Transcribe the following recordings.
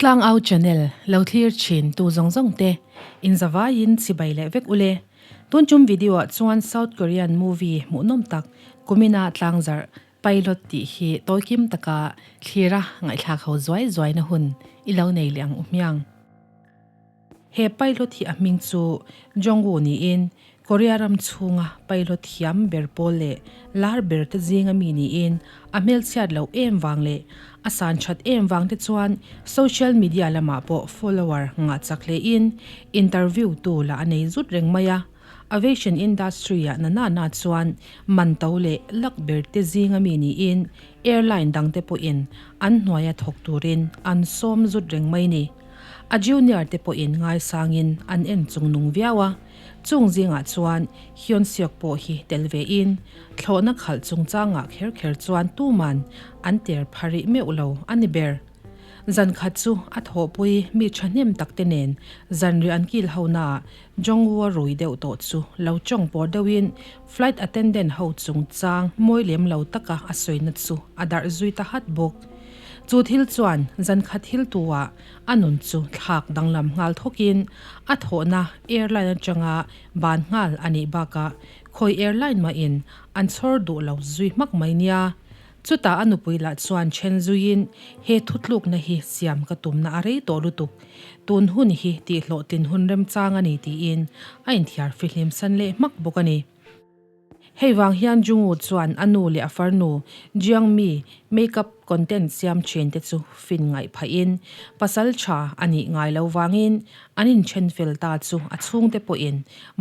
Tlangau channel lo thlir thin tu zawng zawng te in zavaiin chibai leh vek ule. Tun tum video ah chuan South Korean movie hmuhnawm tak kumina tlangzarh pilot tih hi tawikim taka thlira ngaihthlak ho zuai zuai na hun i lo nei leh ang u hmiang. He pilot hi a hming chu Jongwoo niin Korea ram chhunga pilot thiam ber pawl leh lar ber te zinga mi niin a hmelchhiat loh em vang leh a san that em vang te chuan social media lamah pawh follower ngah chak hlein interview tu lah a nei zut reng mai a. Aviation industry ah na na na chuan man to leh lak ber te zinga mi niin airline dang te pawhin an hnuaia thawk turin an sawm zut reng mai ni. A junior te pawhin ngaisangin an en chung nung viau a, chung zingah chuan Hyun Seok pawh hi tel ve in, thlawhna khalh chungchangah kher kher chuan tuman an ter pha rih meuh lo a ni ber. Zan khat chu a thawhpui mi thahnem tak te nen zanriah an kil ho naah Jongwoo rui deuh tawh chu lo chawng pawr deuhin flight attendant ho chungchang mawi lem lo taka a sawina chu a darh zui ta hat bawk. Chu thil chuan zan khat thil tuah a nun chu thlak danglam nghal thawkin a thawhna airline atanga ban nghal a nih bakah khawi airline mahin an chhawr duh lo zui hmak mai nia. Chutah a nupui lah chuan then zuiin he thutlukna hi siam ka tumna a rei tawh lutuk, tun hun hi tihhlawhtlin hun remchang a ni tiin a inthiar fihlim san leh hmak bawk a ni. Hei vang hian Jungwoo chuan a nu leh a farnu Jiang Mi makeup content siam thin te chu fin ngaih phahin pasal tha a nih ngai lo vangin an inthen fel ta chu a chhungte pawhin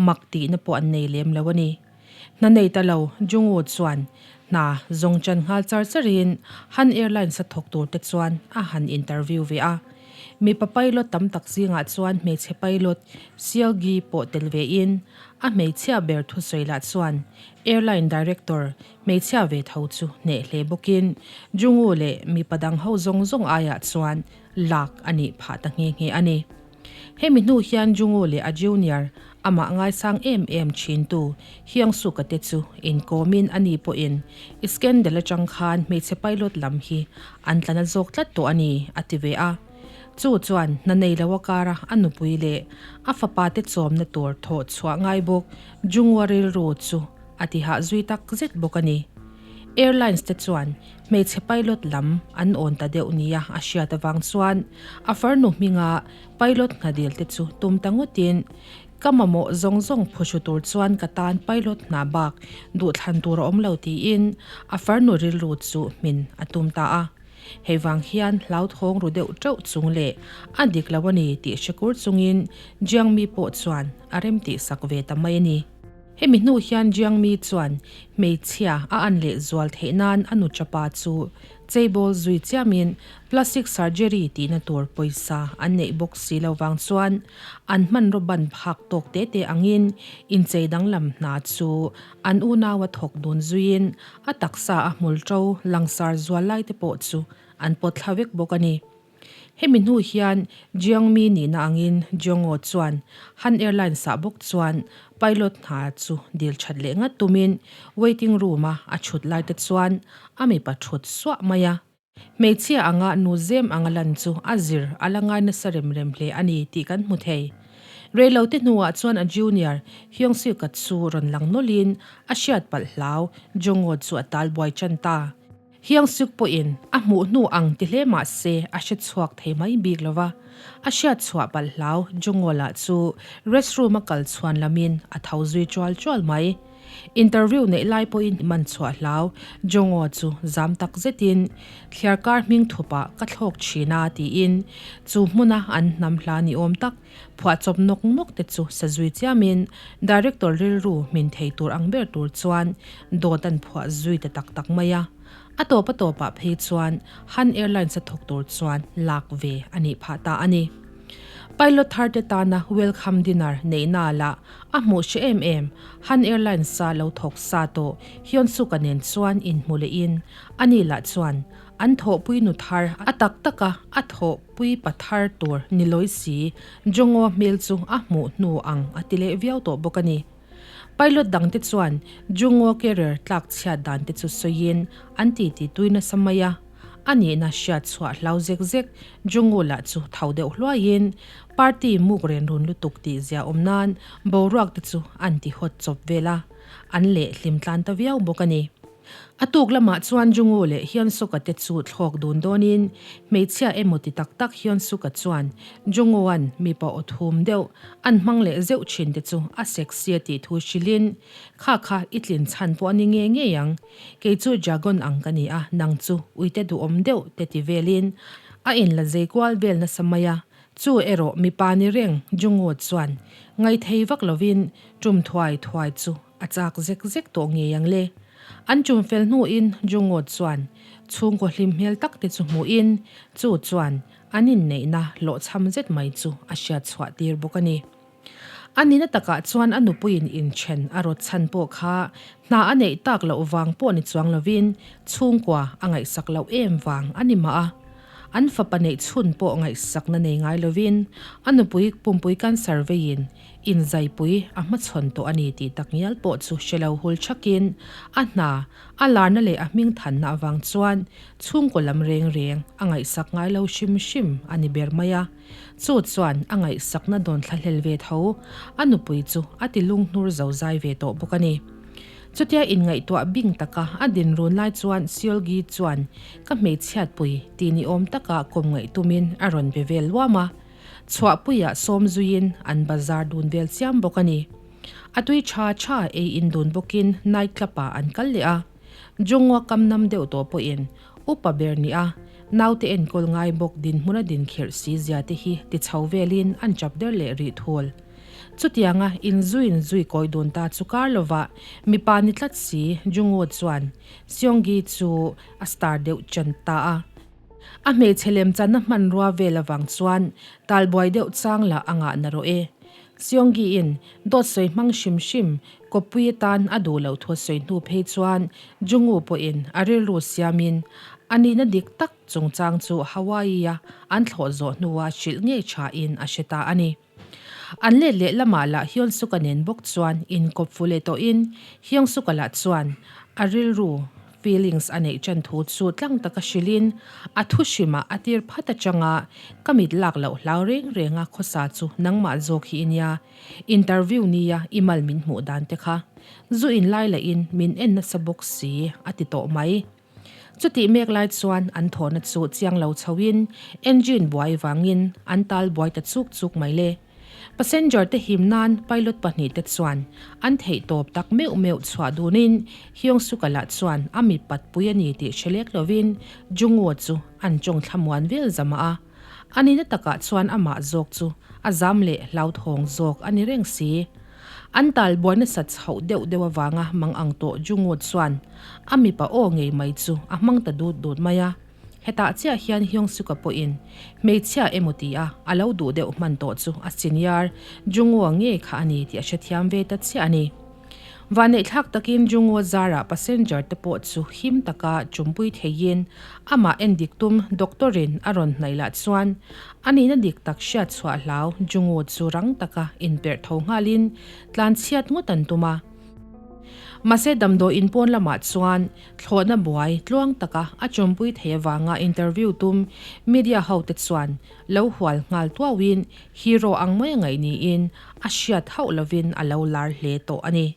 mak tihna pawh an nei lem lo a ni. Hna nei ta lo Jungwoo chuan hna zawng chan nghal char charin Han Airlines a thawk tur te chuan a han interview ve a. Mipa pilot tam tak zingah chuan hmeichhe pilot Seulgi pawh tel vein a hmeichhia ber thusawi lah chuan airline director hmeichhia ve tho chu hneh hle bawkin Jungwoo leh mipa dang ho zawng zawng aiah chuan lak a nih phah ta nghe nghe a ni. Hemi hnu hian Jungwoo leh a junior amah ngaisang em em thintu Hyung-suk-a te chu inkawmin a ni pawhin scandal atang khan hmeichhe pilot lam hi an tla na zawk tlat tawh a ni a ti ve a. Chu chuan hna nei lo a kara a nupui leh a fapa te chawmna tur thawh chhuah ngai bawk Jungwoo rilru chu a ti hah zui tak zet bawk a ni. Airlines te chuan hmeichhe pilot lam an awn ta deuh nia a hriat avang chuan a farnu hminga pilot hna dil te chu tum ta ngawtin ka mamawh zawng zawng phuhru tur chuan ka tan pilot hna bak duhthlan tur a awm lo tiin a farnu rilru chu hmin a tum ta a. Hei vang hian hlauthawng ru deuh teuh chung leh a dik lo a ni tih hre kur chungin Jiangmi pawh chuan a remtih sak ve ta mai a ni. Hemi hnu hian Jiangmi chuan hmeichhia a an leh zual theih nan a nu chapa chu cheibawl zui chiamin plastic surgery tihna tur pawisa an neih bawk si lo vang chuan an hmanraw ban phak tawk te te angin inchei danglam hna chu an unaua thawk dun zuiin a taksa a hmul to langsar zual lai te pawh chu an pawt thla vek bawk a ni. Hemi hnu hian Jeongmi nihna angin Jeongo chuan Han Airlines ah bawk chuan pilot hna chu dil that leh ngat tumin waiting room a a thut lai te chuan a mipa thut suah mai a. Hmeichhia anga nu zem anga lan chu a zir a la ngai nasa rem rem hle a ni tih kan hmu thei. Reilote hnuah chuan a junior Hyung-suk-a chu rawn lang nawlhin a hriat palh hlau Jeongo chu a tal buai tan ta. Hiangsuk pawhin a hmuh hnu ang ti hle mah se a hre chhuak thei mai bik lo va, a hriat chhuah palh hlau Jungola chu restroom a kal chhuan lamin a tho zui chual chual mai. Interview neih lai pawhin man chhuah hlau Jungo chu zam tak zetin thliarkar hming thupah ka thlawk thin a tiin chu hmuna an hnam hla ni awm tak Phuahchawp nawk nawk te chu sa zui chiamin Director rilru hmin thei tur ang ber tur chuan dawt an phuah zui ta tak tak mai a. A tawp a tawpah phei chuan Han Airlines a thawk tur chuan lak ve a nih phah ta a ni. Pilot thar te tana welcome dinner neihna lah a hmuh hre em em Han Airlines a lo thawk sa tawh Hyun-suk-a nen chuan inhmu lehin ani lah chuan An thawhpui nu thar a tak tak a, a thawhpui pa thar tur ni lawi si, Jongo hmel chu a hmuh hnu ang a ti leh viau tawh bawk a ni. Pilot dangte chuan Jungo carrier tlak chhiat dan te chu sawiin an titi tui nasa mai a. A nihna hriat chhuah hlau zek zek Jungwoo lah chu tho deuh hluaiin party muk ren run lutuk tih zia awm nan boruak te chu an ti hawt chawp vel a, an leh hlim tlan ta viau bawk a ni. A tuk lamah chuan Jungwoo leh Hyun-suk-a te chu thlawk dun dawnin hmeichhia emaw ti tak tak Hyun-suk-a chuan Jungwoo-a'n mipa aw thum deuh an hmang leh zeuh thin te chu a sexy a tih thu hrilhin Kha kha i tlin chhan pawh a ni ngei ngei ang. Kei chu dragon ang ka ni a, nang chu uite duhawm deuh te ti velin a inla zei kual vel nasa mai a, chu erawh mipa ni reng Jungwoo chuan ngaithei vak lovin tum thuai thuai chu a chak zek zek tawh ngei ang le. An tum fel hnuin Jungwoo chuan chhungkaw hlim hmel tak te chu hmuhin chu chuan an inneihna hlawhchham zet mai chu a hriat chhuah tir bawk a ni. A nihna takah chuan a nupuiin inthen a rawt chhan pawh kha hna a neih tak loh vang pawh ni chuang lovin chhungkua a ngaihsak loh em vang a ni mah a. An fapa neih chhun pawh ngaihsakna nei ngai lovin a nupui pumpui cancer veiin inzaipui a hmachhawn tawh a ni tih takngial pawh chu hre lo hul thakin a hna a larna leh a hmingthanna avang chuan chhungkaw lam reng reng a ngaihsak ngai lo hrim hrim a ni ber mai a. Chu chuan a ngaihsakna dawn thlahlel ve tho, a nupui chu a ti lunghnur zo zai ve tawh bawk a ni. Chutia inngaihtuah bing taka a din run lai chuan Seolgi chuan ka hmeichhiatpui ti ni awm taka kawm ngaih tumin a rawn be vel luam a, chhuahpuiah sawm zuiin an bazar dun vel chiam bawk a ni. A tui tha tha ei in dun bawkin night club ah an kal leh a. Jungwa kam nam deuh tawh pawhin upa ber nia naute enkawl ngai bawk dinhmun a dinkhirh si zia te hi ti chho velin an chap der leh rih thul. Chutianga inzuiin zui kawi dun ta chu kar lovah mipa ni tlat si Jungwoo chuan Seonggi chu a star deuh chan ta a. A hmeichhe lemchanna hmanrua vel avang chuan talbuai deuh chang lah a ngah na rawh e. Seonggi-in dawt sawi hmang hrim hrim kawppui atan a duh loh thu a sawi hnu phei chuan Jungwoo pawhin a rilru siamin a nihna dik tak chungchang chu Hawaii-a an thlawh zawh hnua hrilh ngei thain a hre ta a ni. An let leh lamah lah Hyun-suk-a nen bawk chuan inkawp fu leh tawhin Hyung-suk-a lah chuan a rilru feelings a neih ṭan thu chu tlang taka hrilhin a thu hrimah a tir phat aṭanga ka mit lak loh hlau reng renga khawsa chu nangmah zawk hi i nia, interview nia i mal min hmuh dan te kha zu in lai lahin min en nasa bawk si a ti tawh mai. Chutih mek lai chuan an thawhna chu chiang lo chhoin engine buai vangin an tal buai ta chuk chuk mai le. Passenger te him nan pilot pahnihte chuan an theih tawp tak meuh meuh chhuah dunin Hyung-suk-a lah chuan a mi patpui a ni tih hre lek lovin Jungwoo chu an tawng thlamuan vel zamah a. A nihna takah chuan amah zawk chu a zam leh hlauthawng zawk a ni reng si. An tal buai nasat chhoh deuh deuh avanga mang ang tawh Jungwoo chuan a mipa aw ngei mai chu a hmang ta dut dut mai a. Hetah chiah hian Hyung-suk-a pawhin hmeichhia emaw ti a a lo duh deuh hman tawh chu a senior Jungwoo ngei kha a ni tih a hrethiam ve ta chiah a ni. Vanneihthlak takin Jungwoo zarah passenger te pawh chu him taka chumpui theiin amah endik tum doctor-in a rawn hnaih lah chuan a nihna dik tak hriat chhuah hlau Jungwoo chu rang taka inperh tho nghalin tlanchhiat ngawt an tum a. Mahse damdawi in pawn lamah chuan Thlawhna buai tluang taka a chawmpui thei avanga interview tum media hote chuan lo hual nghal tuauin hero ang mai a ngaih niin a hriat hauh lovin a lo lar hle tawh a ni.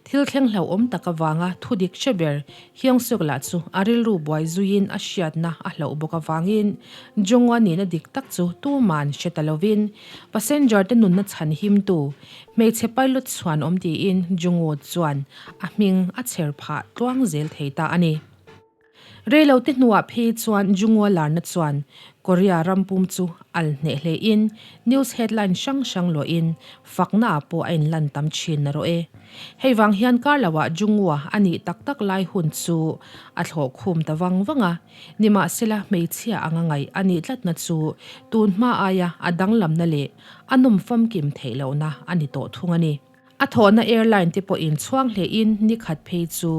Thil thleng hlauhawm tak avanga thu dik hre ber Hyung-suk lah chu a rilru buai zuiin a hriatna a hlauh bawk avangin Jungwon nihna dik tak chu tuman hre ta lovin passenger te nunna chhan himtu Hmeichhe pilot chhuan awm tiin Jungwoo chuan a hming a chher phah tluang zel thei ta a ni. Reilote hnuah phei chuan Jungwoo larna chuan Korea ram pum chu al hneh hlein news headline hrang hrang luahin fakna ah pawh a inlan tam thin narawh e. Hei vang hian kar loah Jungwoo a nih tak tak lai hun chu a thlawh khum ta vang vang a, nimahsela hmeichhia anga ngaih a nih tlatna chu tun hma aia a danglamna leh A nawm famkim theih lohna a ni tawh thung a ni. A thawhna airline te pawhin chhuang hlehin ni khat phei chu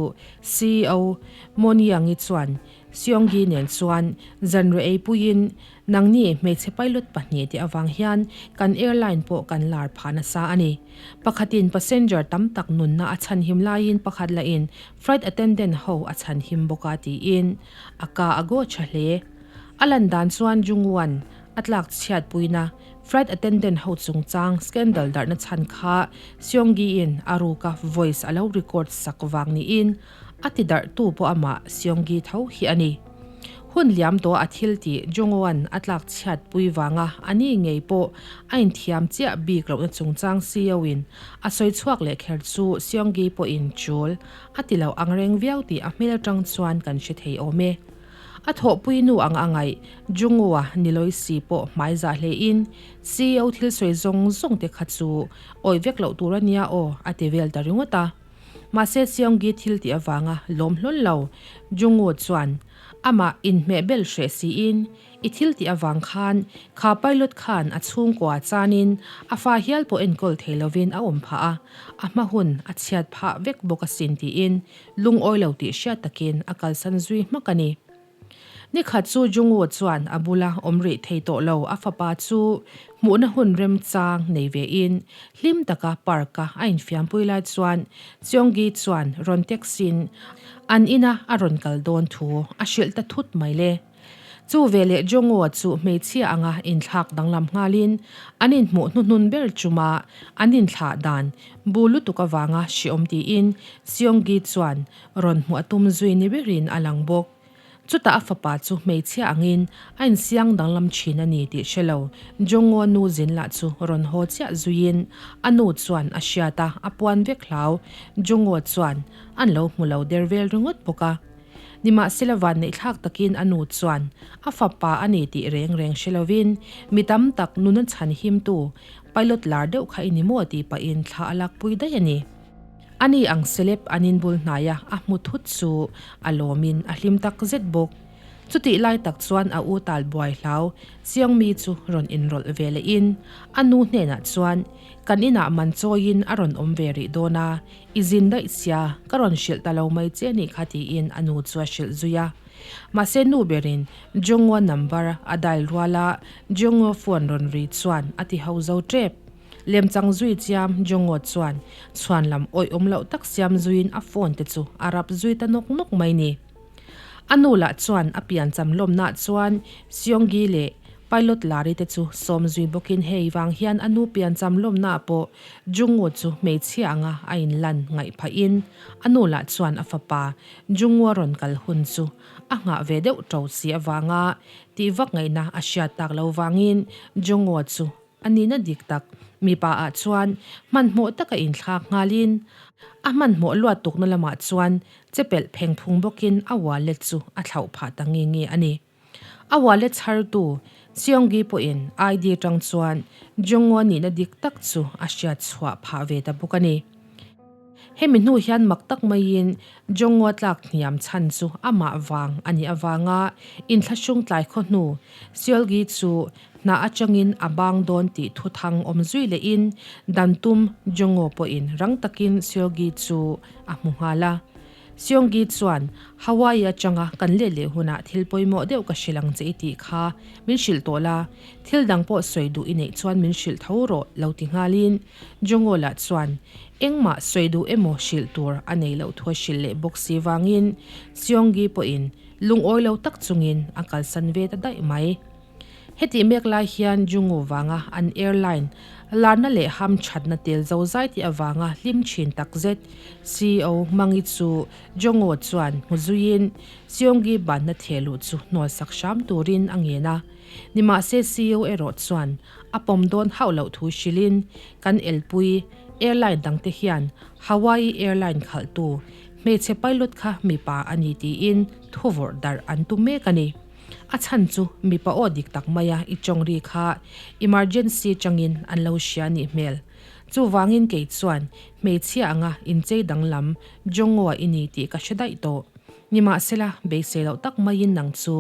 ceo Moniangi chuan Seong-gi nen chuan zanriah ei puiin nangni hmeichhe pilot pahnihte avang hian kan airline pawh kan lar phah nasa a ni. Pakhatin passenger tam tak nunna a chhanhim laiin pakhat lahin flight attendant ho a chhanhim bawk a tiin a ka a gaw tha hle. A lan dan chuan Jungwon a tlak chhiat puina flight attendant ho chungchang scandal darhna chhan kha Seong-gi-in a ruka voice a lo record sak vang niin A ti darhtu pawh amah Seonggi tho hi a ni. Hun liam tawh a thil tih Jongho-a'n a tlak chhiat pui vanga a ni ngei pawh a inthiam chiah bik lohna chungchang CEO-in a sawi chhuak leh kher chu Seonggi pawhin chul a ti lo ang reng viau tih a hmel atang chuan kan hre thei awm e. A thawhpui nu ang a ngaih Jungwoo-a nilawi si pawh hmai zah hlein CEO thil sawi zawng zawng te kha chu awih vek loh tur a nia aw a ti vel ta ringawt a. Mahse Seonggi thil tih avanga lawm hlawl lo Jungwoo chuan amah inhmeh bel hreh siin i thil tih avang khan kha pilot khan a chhungkua chanin a fa hial pawh enkawl thei lovin a awm phah a, a hma hun a chhiat phah vek bawk asin tiin lungawi lo tih hriat takin a kalsan zui hmak a ni. Ni khat chu Jungwoo chuan a bula awm rih thei tawh lo a fapa chu hmuhna hun remchang nei ve in hlim taka park a a infiampui lai chuan Seonggi chuan rawn text in an ina a rawn kal dawn thu a hrilh ta thut mai le. Chu veleh Jungwoo chu hmeichhia anga inthlak danglam nghalin an inhmuh hnuhnun ber chuma an inthlah dan bu lutuk avanga hriawm tiin Seonggi chuan rawn hmuh a tum zui ni berin a lang bawk. Chutah a fapa chu hmeichhia angin a insiang danglam thin a ni tih hre lo. Jongoo nu zin lah chu rawn haw chiah zuiin a nu chuan a hriat a, a puan vek hlau. Jongoo chuan an lo hmu lo der vel ringawt bawk a. Nimahsela vanneihthlak takin a nu chuan a fapa a ni tih reng reng hre lovin mi tam tak nuna chhan himtu pilot lar deuh kha i ni maw tih pahin thla a lakpui daih a ni. Ani ang celeb an inbul hnaia a hmu thut chu a lawmin a hlim tak zet bawk. Chutih lai tak chuan a u tal buai hlau Seongmi chu rawn inrawlh ve lehin a nu hnenah chuan kan inah man chawiin a rawn awm ve rih dawn a, i zin daih sia, ka rawn hrilh ta lo mai che a nih kha tiin a nu chu a hrilh zui a. Mahse nu berin Jungwoo number a dial ruala Jungwoo phone rawn ri chuan a ti ho zo tep. Lemchang zui chiam Jongawt chuan chhuan lam awih awm loh tak siam zuiin a phone te chu a rap zui ta nawk nawk mai ni. A nu lah chuan a piancham lawmnaah chuan Seonggi leh Pilot Lari te chu sawm zui bawkin hei vang hian a nu piancham lawmnaah pawh Jungwoo chu hmeichhia anga a inlan ngaih phahin a nu lah chuan a fapa Jungwoo rawn kal hun chu a nghah ve deuh ṭo si avanga tih vak ngaihna a hriat tak lo vangin Jungwoo chu A nihna dik tak, mipa ah chuan hmanhmawh taka inthlak nghalin a hmanhmawh luat tukna lamah chuan chepelh pheng phung bawkin a wallet chu a thlauh phah ta nge nge a ni. A wallet chhartu Seonggi pawhin ID atang chuan Jungwoo nihna dik tak chu a hriat chhuah phah ve ta bawk a ni. Hemi hnu hian mak tak maiin Jongua tlak hniam chhan chu amah vang a nih avanga inthlahrung tlai khaw hnu Seolgi chu hna atangin a bang dawn tih thuthang awm zui lehin dan tum Jongo pawhin rang takin Seolgi chu a hmu nghal a. Seonggi chuan, Hawaii atanga kan let leh hunah thil pawimawh deuh ka hrilh ang che i tih kha min hrilh tawh la, thil dang pawh sawi duh i neih chuan min hrilh tho rawh lo ti nghalin Jongo lah chuan engmah sawi duh emaw hrilh tur a nei loh thu a hrilh leh bawk si vangin Seonggi pawhin lungawi lo tak chungin a kalsan ve ta daih mai. Hetih mek lai hian Jungu vanga an airline larna leh ham thatna tel zo zai tih avanga hlim thin takzet CEO Mangi chu Jongo chuan hmu zuiin Seonggi banna theh luh chu hnawlsak hram turin a ngen a. Nimahse CEO erawh chuan a pawm dawn hauh loh thu hrilhin kan elpui airline dangte hian Hawaii airline khalhtu hmeichhe pilot kha mipa a ni tiin thu vawrh darh an tum mek a ni. A chhan chu mipa aw dik tak maia i tawng ri kha emergency changin an lo hria nih hmel. Chuvangin kei chuan hmeichhia anga inchei danglam Jongoa i ni tih ka hre daih tawh. Nimahsela, beisei loh tak maiin nang chu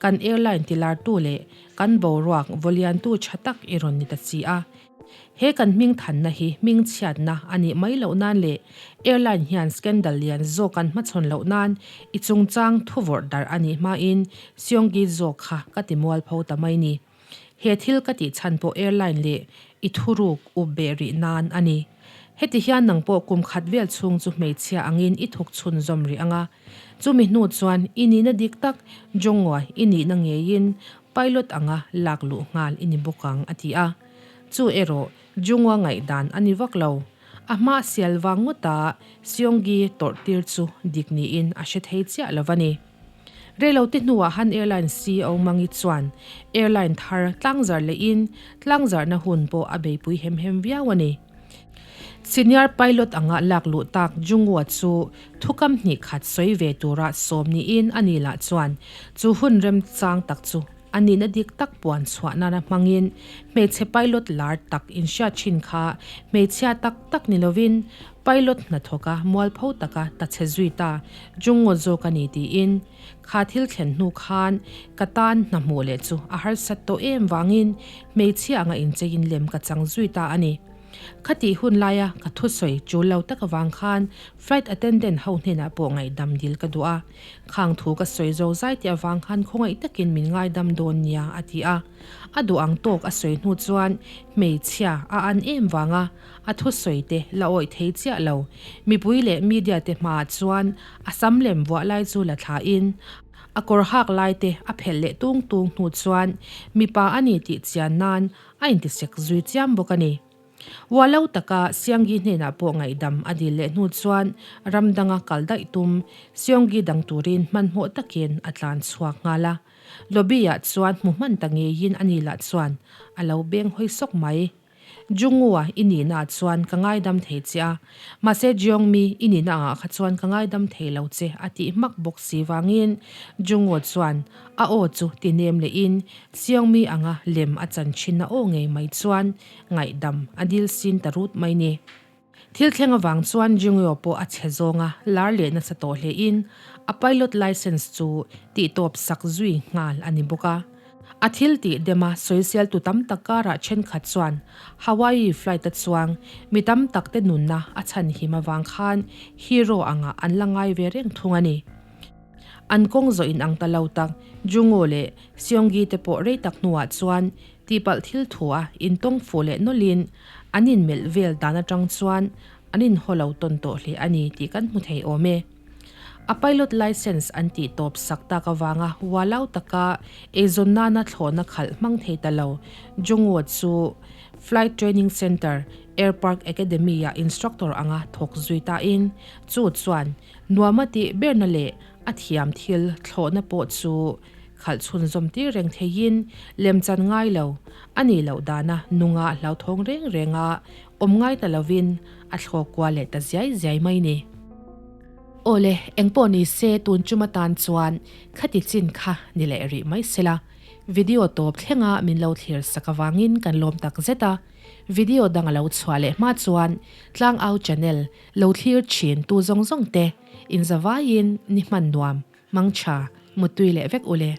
kan airline tilartu leh kan boruak vawliantu tha tak i rawn ni ta si a. He kan hming thanna hi hming chhiatna a nih mai loh nan leh airline hian scandal lian zawk an hmachhawn loh nan i chungchang thu vawrh darh a nih hmain Seonggi zawk kha ka ti mualpho ta mai ni. He thil ka tih chhan pawh airline leh i thuruk up beh rih nan a ni. Heti hian nang pawh kum khat vel chhung chu hmeichhia angin i thawk chhunzawm rih ang a. Chumi hnu chuan i nihna dik tak Jongua i nihna ngeiin pilot anga lak luh nghal i ni bawk ang a ti a. Chu erawh Jungua ngaihdan a ni vak lo. A hma sial vang ngawta Seonggi tawrh tir chu dik niin a hre thei chiah lo va ni. Reilote hnuah Han Airlines CEO Mangi chuan airline thar tlangzar lehin tlangzarna hun pawh a beipui hem hem viau a ni. Senior pilot anga lak luh tak Jungwoo chu thukam hnih khat sawi ve tura sawm niin a ni lah chuan chu hun remchang tak chu a nihna dik tak puan chhuah nana hmangin hmeichhe pilot lar tak inhriat thin kha hmeichhia tak tak ni lovin pilot hnathawka mualpho taka ta chhe zui ta Jungwoo zawk a ni tiin Kha thil thlen hnu khan ka tan hna hmuh leh chu a harsat tawh em vangin hmeichhia anga incheiin lem ka chang zui ta a ni. Khatih hun laia ka thusawi tul lo tak avang khan flight attendant ho hnenah pawh ngaihdam dil ka duh a. Khang thu ka sawi zo zai tih avang khan khawngaih takin min ngaidam dawn nia a ti a. A duh ang tawk a sawi hnu chuan hmeichhia a an em vanga a thusawi te la awih thei chiah lo. Mipui leh media te hmaah chuan a sam lem vuah lai chu la thlain a kawr hak lai te a phelh leh tung tung hnu chuan mipa a ni tih chian nan a intisek zui chiam bawk a ni. Ualo taka Sianggi hnenah pawh ngaihdam a dil leh hnu chuan ram danga kal daih tum Sianggi dang turin hmanhmawh takin a tlan chhuak nghal a. Lobby-ah chuan hmu hman ta ngeiin a ni lah chuan a lo beng hawi sawk mai. Jungwoo-a i nihnaah chuan ka ngaidam thei che a, mahse Jeongmi i nihna angah kha chuan ka ngaidam thei lo che a tih hmak bawk si vangin Jungwoo chuan a aw chu ti nem lehin Jeongmi anga lem a chan thinna aw ngei mai chuan ngaihdam a dil sin ta rut mai ni. Thil thleng avang chuan Jungwoo pawh a chhe zawnga lar leh nasa tawh hlein a pilot license chu tihtawp sak zui nghal a ni bawk a. A thil tih dema sawiseltu tam tak karah thenkhat chuan Hawaii flight a chuang mi tam tak te nunna a chhanhim avang khan hero angah an la ngai ve reng thung a ni. An kawng zawh in ang ta lo tak Jungwoo leh Seonggi te pawh rei tak hnuah chuan tihpalh thil thua intawng fuh leh nawlhin an inmelh vel dan atang chuan an inhaw lo tawn tawh hle a ni tih kan hmu thei awm e. A pilot license an tih tawp sak tak avanga ualau taka eizawn nana thlawhna khalh hmang thei ta lo Jungwoo chu Flight Training Center, Air Park Academy-ah instructor anga thawk zui tain chu chuan nuam a tih berna leh a thiam thil thlawhna pawh chu khalh chhunzawm tir reng theiin lemchan ngai lo a nih loh dana nunga hlauthawng reng renga awm ngai ta lovin a thlawk kual leh ta ziai ziai mai ni. Awle, engpawh ni se tun chum atan chuan khati chin kha ni leh rih mai sela. Video tawp thlenga min lo thlir sak avangin kan lawm tak zet a. Video dang a lo chhuah leh hma chuan Tlangau channel lo thlir thin tu zawng zawng te inzavaiin ni hman nuam, mangtha, muttui leh vek ule.